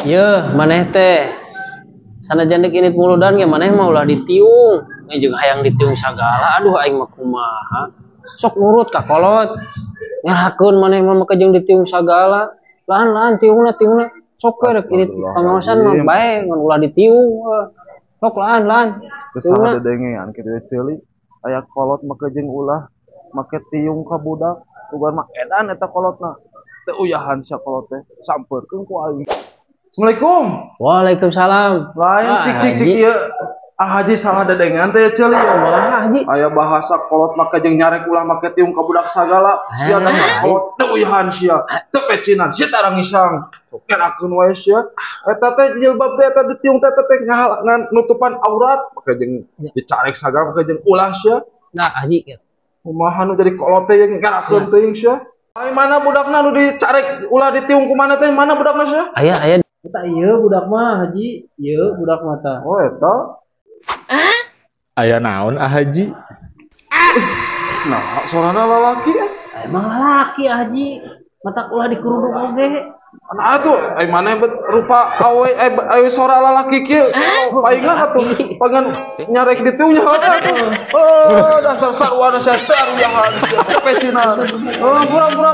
Yeuh, maneh teh. Sanajan dek indit muludan ge maneh mah ulah ditiung. Jeung hayang ditiung sagala, aduh aing mah kumaha. Sok nurut ka kolot. Ngerakeun maneh mah make jeung ditiung sagala. Laan-laan tiungna tiungna. Sok we rek indit pangaosan mah bae ngan ulah ditiung. Sok laan-laan. Terus salah dedengean kitu we ceuli. Aya kolot make jeung ulah make tiung ka budak. Ugar mah edan eta kolotna. Teu uyahan sia kolot teh. Sampeurkeun ku aing. Assalamualaikum. Waalaikumsalam. Lain cik cik cik ieu. Ah haji salah dedengean teh ceuli ya mah haji. Aya bahasa kolot make jeung nyarek ulah make tiung ka budak sagala. Sia teh kolot teu uyahan sia. Teu pecinan sia tarang isang. Kerakeun wae sia. Eta teh jilbab teh eta ditiung teh teh ngahalangan nutupan aurat make jeung dicarek sagala make jeung ulah sia. Nah haji. Kumaha nu jadi kolot teh jeung ngerakeun teuing sia. Ai mana budakna nu dicarek ulah ditiung ku mana teh mana budakna sia? Aya aya. Eta ieu budak mah haji, ieu budak mah tah. Oh eta. Aya naon ah haji? Nah, sorana lalaki eh. Emang lalaki haji, matak ulah dikerudung oge. Nah atuh, ai maneh bet rupa awe awe sora lalaki kieu. Paingan atuh, pangan nyarek ditiung nya atuh. Oh, dasar sarwana sia teh aruyahan. Pecinan. Oh, pura-pura.